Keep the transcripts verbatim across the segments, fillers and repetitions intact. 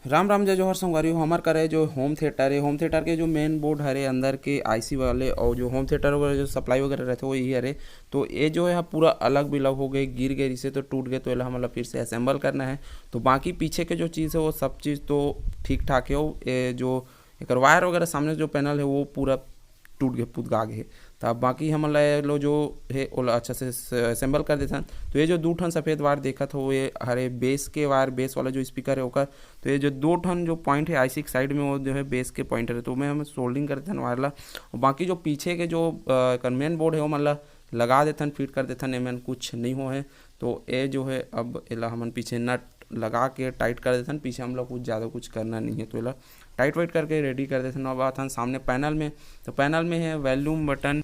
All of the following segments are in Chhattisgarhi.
राम राम, जय जोहार संगवारी हो। हमर करा जो होम थिएटर हे, होम थिएटर के जो मेन बोर्ड हरे अंदर के आईसी वाले, और जो होम थिएटर वगैरह जो सप्लाई वगैरह रहथे वो यही हरे। तो ये जो है पूरा अलग बिलव हो गए, गिर गए, इसे तो टूट गए, तो एला हमन ला फिर से असेंबल करना है। तो बाकी पीछे के जो चीज़ है वो सब चीज़ तो ठीक ठाक है। वो ये जो एकर वायर वगैरह सामने जो पैनल है वो पूरा टूट गए, पुदगा गए। तो अब बाकी हमन ला ये लो जो है ओला अच्छा से असेंबल कर देथन। तो ये जो दू ठन सफेद वायर देखत हो, ये हरे बेस के वायर, बेस वाला जो स्पीकर है ओकर। तो ये जो दो ठन जो पॉइंट है आईसी के साइड में, वो जो है बेस के पॉइंट है, तो ओमे हम सोल्डिंग कर देथन वायर ला। और बाकी जो पीछे के जो अ, एकर मेन बोर्ड है ओमन ला लगा देथन, फिट कर देथन, एमन कुछ नहीं हो है। तो ये जो है अब एला हमन पीछे नट लगा के टाइट कर देथन। पीछे हम लोग कुछ ज़्यादा कुछ करना नहीं है, तो एला टाइट वाइट करके रेडी कर देथन। अब आथन सामने पैनल में, तो पैनल में है वॉल्यूम बटन।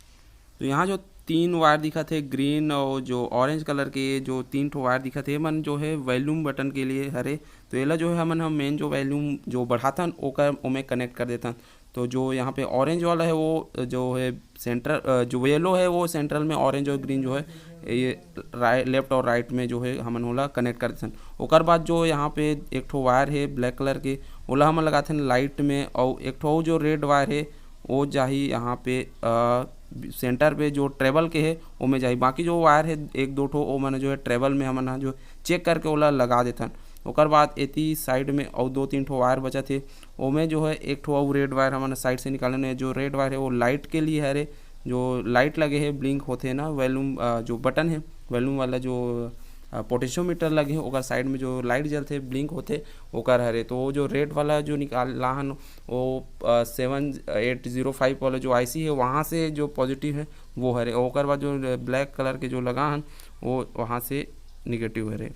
तो यहाँ जो तीन वायर दिखत हे, ग्रीन और जो ऑरेंज कलर के, ये जो तीन ठो वायर दिखत हे, मन जो है वॉल्यूम बटन के लिए हरे। तो एला जो है हमन हम मेन जो वॉल्यूम जो बढ़ाथन ओकर ओमे कनेक्ट कर देथन। तो जो यहाँ पे ऑरेंज वाला है वो जो है सेंट्रल, अ, जो येलो है वो सेंट्रल में, ऑरेंज और ग्रीन जो है ये राइट, लेफ्ट और राइट में जो है हमन ओला कनेक्ट कर देथन। ओकर बाद जो यहाँ पे एक ठो वायर है ब्लैक कलर के, ओला हमन लगाथन लाइट में, और एक ठो जो रेड वायर है वो जाही यहाँ पे अ, सेंटर पे जो ट्रेबल के है ओमे जाही। बाकी जो वायर है एक दो ठो, ओमन जो है ट्रेबल में हमन ह जो चेक करके ओला लगा देथन। ओकर बाद एती साइड में अउ दो तीन ठो वायर बचत हे, ओमे जो है एक ठो अउ रेड वायर हमन साइड से निकाले ने। जो रेड वायर है वो लाइट के लिए हरे, जो लाइट लगे है, ब्लिंक होथे ना, वॉल्यूम, अ, जो बटन है, वॉल्यूम वाला जो अ, पोटेंशियोमीटर लगे हे, ओकर साइड में जो लाइट जलथे, ब्लिंक होथे, ओकर हरे। तो वो जो रेड वाला जो निकाला हन, वो अ, सेवन एट जीरो फाइव वाला जो आईसी है, वहाँ से जो पॉजिटिव है वो हरे। ओकर बाद जो ब्लैक कलर के जो लगा हन, वो वहाँ से निगेटिव हरे।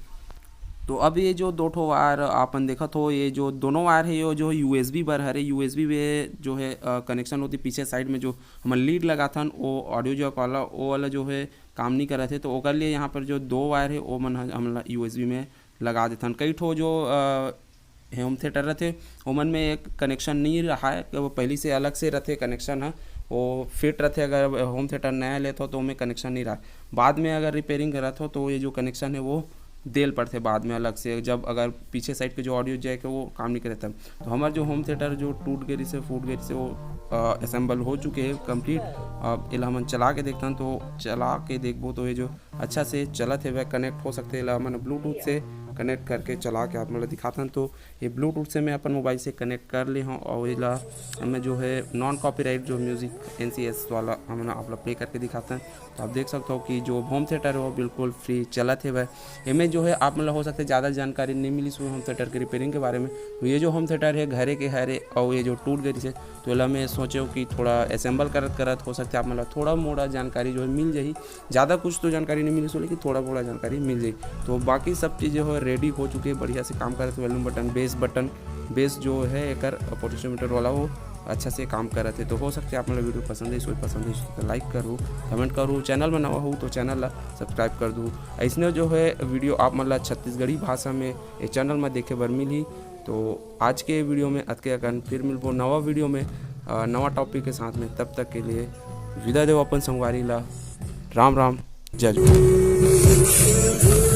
तो अब ये जो दो ठो वायर आपन देखत हो, ये जो दोनों वायर है, ये जो यूएसबी बर हरे। यूएसबी में जो है कनेक्शन होती, पीछे साइड में जो हमन लीड लगाथन, वो ऑडियो जैक वाला, वो वाला जो है काम नहीं करत है। तो ओकर लिए यहाँ पर जो दो वायर है, वो मन ह-, हमन ला यूएसबी में लगा देथन। कई ठो जो अ, होम थिएटर रहथे, ओमन में एक कनेक्शन नहीं रहा है, वो पहली से अलग से रहथे कनेक्शन ह। वो फिट रहथे, अगर होम थिएटर नया लेत हो तो ओमे कनेक्शन नहीं रहा। बाद में अगर रिपेयरिंग करत हो तो ये जो कनेक्शन है वो देल पड़थे बाद में अलग से, जब अगर पीछे साइड के जो ऑडियो जैक है वो काम नहीं करे तब। तो हमार जो होम थिएटर जो टूट गए से, फूट गए से, वो असेंबल हो चुके हैं कंप्लीट। अब एला हमन चला के देखथन, तो चला के देखबो तो ये जो अच्छा से चलत हेवय, कनेक्ट हो सकथे। एला हमन ब्लूटूथ से कनेक्ट करके चला के आप मन ल दिखाथन। तो ये ब्लूटूथ से मैं अपन मोबाइल से कनेक्ट कर ले हूँ और एला मैं जो है नॉन कॉपीराइट जो म्यूजिक एनसीएस वाला हमन आप लोग प्ले करके दिखाथन। तो आप देख सकते हो कि जो होम थिएटर है वो बिल्कुल फ्री चलत हेवय। एमे जो है आप मन ल हो सकथे ज़्यादा जानकारी नहीं मिलिस होही होम थिएटर के रिपेयरिंग के बारे में। तो ये जो होम थिएटर है घरे के हरे और ये जो टूट गए थे, तो एला मैं सोचे हूँ कि थोड़ा असेंबल करत करत हो सकथे आप मन ल थोड़ा मोड़ा जानकारी जो है मिल जाही। ज़्यादा कुछ तो जानकारी नहीं मिलिस होही, लेकिन थोड़ा मोड़ा जानकारी मिल जाही। तो बाकी सब चीज़ें हो रेडी हो चुके, बढ़िया से काम करत हे। Volume button, base button, base जो है एकर पोटेंशियोमीटर वाला, वो अच्छा से काम करत हे। तो हो सकथे आप मन ल वीडियो पसंद आइस होही, पसंद आइस तो लाइक करू, कमेंट करू, चैनल में नवा हो तो चैनल ला सब्सक्राइब कर दू। अइसने जो है वीडियो आप मन ल छत्तीसगढ़ी भाषा में ये चैनल में देखे बर मिलही। तो आज के वीडियो में अतके अकन, फिर मिलबो नवा वीडियो में, अ, नवा टॉपिक के साथ में। तब तक के लिए विदा देव अपन संगवारी ला। राम राम, जय जोहार।